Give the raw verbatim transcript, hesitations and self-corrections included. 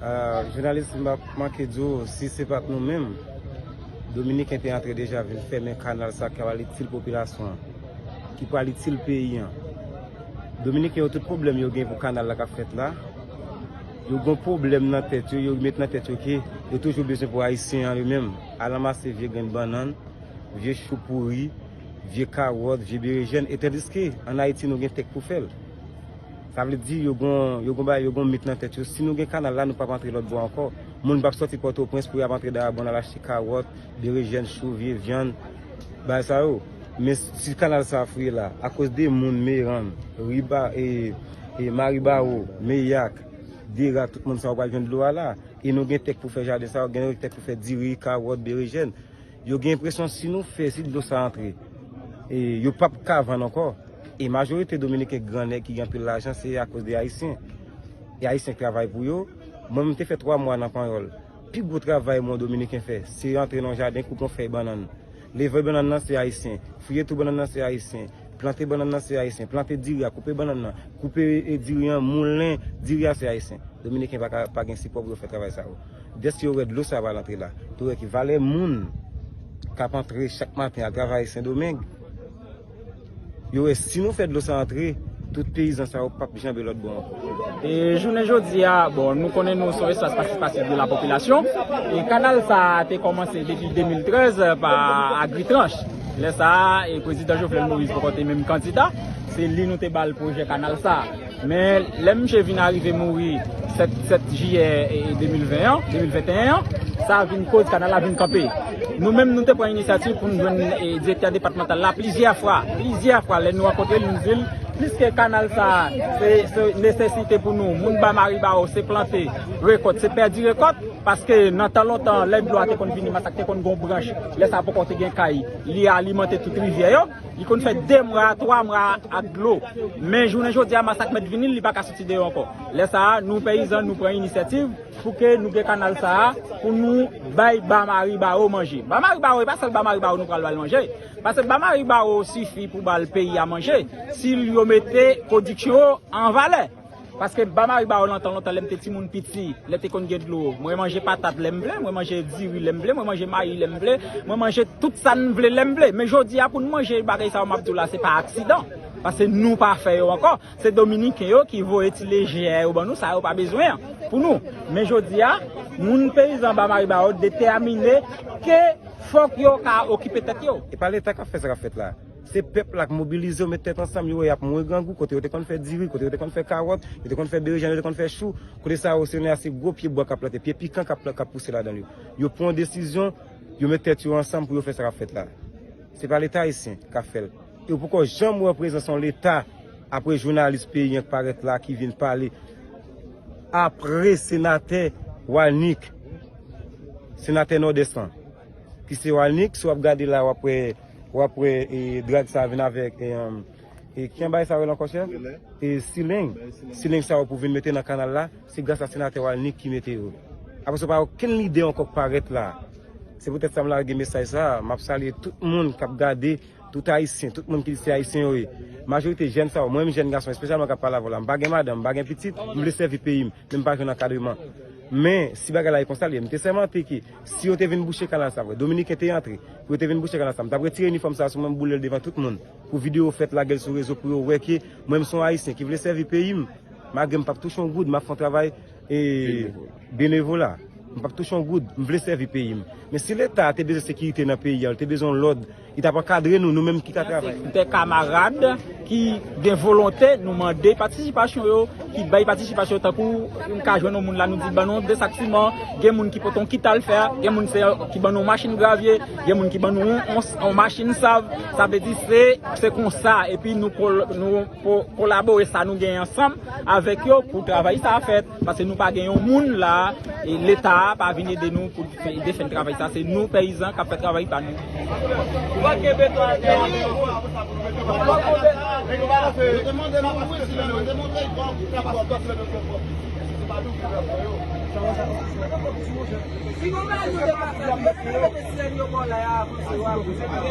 Ah, jounalis, m pa manke di w, si se pa t nou menm, Dominiken te antre deja vin fèmen kanal sa k pral itil popilasyon an, ki pral itil peyi an. Dominiken yo, tout pwoblèm yo gen pou kanal la k ap fèt la, yo gon pwoblèm nan tèt yo, yo met nan tèt yo ke yo toujou bezwen pou Ayisyen an yo menm al ranmase vye grenn bannann, vye chou pouri, vye kawòt, vye berejèn, e tandiske ann Ayiti nou gen tèk pou fè l. Sa vle di yo gon, yo gon bagay, yo gon mit nan tèt yo. Si nou gen kanal la, nou p ap antre lòt bò ankò. Moun p ap sòti Pòtoprens pou y ap antre Dayabonn al achte kawòt, berejèn, chou, vye vyann, bagay sa yo. Men si kanal sa a fouye la, akoz de moun Merann, Riba, e, e Maribawo, Meyak, Dera, tout moun sa yo pral jwenn dlo a la. E nou gen tèk pou fè jaden sa yo, gen tèk pou fè diri, kawòt, berejèn. Yo gen enpresyon si nou fè, si dlo sa antre, e, yo p ap ka vann ankò. E majorite Dominiken gran nèg ki gen anpil lajan, se akoz de Ayisyen. E Ayisyen k travay pou yo. Mwen, m te fè twa mwa nan Panyòl. Pi gwo travay mwen Dominiken fè, se antre nan yon jaden, koupe yon fèy bannann. Leve bannann nan, se Ayisyen. Fouye twou bannann nan, se Ayisyen. Plante bannann nan, se Ayisyen. Plante diri a, koupe bannann nan, koupe, e, diri an, moulen diri a, se Ayisyen. Dominiken pa ka, pa gen sipò pou yo fè travay sa yo. Dèske yo wè dlo sa a pral antre la, yo wè ki valè moun k ap antre chak maten al travay Sendomeng. Yo wè si nou fè dlo sa antre, tout peyizan sa yo p ap janbe lòt bò ankò. E jounen jodi a, bon, nou konnen nou se yon espas pasif pasif de la popilasyon. E kanal sa a te kòmanse depi de mil trèz pa Agritranch. Lè sa a, e prezidan Jovenel Moïse poko te menm kandida. Se li nou te ba l pwojè kanal sa a. Men lè misye vin arive mouri sèt, sèt jiyè, e, de mil ven an, de mil venteyen an, sa vin koz kanal la vin kanpe. Nou menm, nou te pran inisyativ pou n jwenn, e, direktè depatmantal la plizyè fwa. Plizyè fwa, lè nou rankontre l, nou di l, pliske kanal sa a, se, se nesesite pou nou. Moun Ba Maribawo, se plante, rekòt, se pèdi rekòt, paske nan tan lontan, lè dlo a te konn vini, Masak te konn gon branch, lè sa a poko te gen kay, li alimante tout rivyè yo. Li konn fè de mwa, twa mwa ak dlo. Men jounen jodi a, Masak mèt vini, li pa ka soti deyò ankò. Lè sa a, nou peyizan, nou pran inisyativ pou ke nou gen kanal sa a, pou nou bay Ba Maribawo manje. Ba Maribawo, e pa sèl Ba Maribawo nou pral ba l manje. Paske Ba Maribawo sifi pou ba l peyi a manje, si yo mete pwodiksyon yo an valè. Paske Ba Maribawo nan tan lontan, lè m te timoun piti, lè te konn gen dlo, mwen manje patat lè m vle, mwen manje diri lè m vle, mwen manje mayi lè m vle, mwen manje tout sa m vle lè m vle. Men jodi a, pou n manje bagay sa yo m ap di w la, se pa aksidan. Paske nou pa fè yo ankò. Se Dominiken yo ki voye ti lejè yo ban nou, sa yo pa bezwen an, pou nou. Men jodi a, moun peyizan Ba Maribawo detèmine ke fòk yo ka okipe tèt yo. E pa Leta k ap fè sa k ap fèt la. Se pèp la k mobilize, yo met tèt ansanm, yo wè y ap mouri grangou, kote yo te konn fè diri, kote yo te konn fè kawòt, yo te konn fè berejèn, yo te konn fè chou. Kote sa yo, se, se gwo pye bwa k ap plante, pye pikan k ap, k ap pouse ladan l yo. Yo pran yon desizyon, yo met tèt yo ansanm pou yo fè sa k ap fèt la. Se pa Leta ayisyen k ap fè l. E w poko janm wè prezans yon Leta, apre jounalis peyi an k parèt la, ki vin pale, apre senatè Walnick, senatè Nòdès lan, ki se Walnick, si w ap gade la, w ap wè, w ap wè, e, drag sa vin avèk, e, um, e, ki bagay sa rele ankò, chèf? E, sileng. Sileng sa yo pou vin mete nan kanal la, se gras a senatè Walnick ki mete yo. Apre sa, pa okenn lidè ankò k parèt la. Se poutèt sa m lage mesaj sa, m ap salye tout moun k ap gade, tout ayisyen, tout moun ki di se ayisyen yo ye. Majorite jèn sa yo, mwen menm jèn gason, espesyalman k ap pale avè w la, m pa gen madanm, m pa gen pitit, m vle sèvi peyi m, men m pa jwenn ankadreman. Men, si bagay la e konsa l ye, m te sèmante ke si yo te vin bouche kanal sa vre, Dominiken te antre, pou yo te vin bouche kanal sa, m t ap retire inifòm sa sou mwen, m boule l devan tout moun, pou videyo fèt, lage l sou rezo, pou yo wè ke mwen, m se yon ayisyen ki vle sèvi peyi m, malgre m p ap touche yon goud, m ap fè yon travay, e, benevola. M p ap touche yon goud, m vle sèvi peyi m. Men si Leta te bezwen sekirite nan peyi a, li te bezwen yon lòd, li t ap ankadre nou, nou menm ki ka travay. Se de kamarad ki gen volonte, nou mande patisipasyon yo, ki bay patisipasyon yo, tankou nou ka jwenn yon moun la, nou di ban nou de sak siman, gen moun ki pote yon kit al fè, gen moun se ki ban nou machin gravye, gen moun ki ban nou yon, yon, yon machin sav, sa vle di se, se konsa, epi nou kol-, nou ko-, kolabore sa nou genyen ansanm avèk yo pou travay sa a fèt, paske nou pa gen yon moun la, e Leta a pa vin ede nou pou fè, defèn travay sa, se nou peyizan k ap fè travay pa nou. Si gon bagay nou te ka fè, nou te ka mete sirèn yo bò la, y a avanse, yo avanse.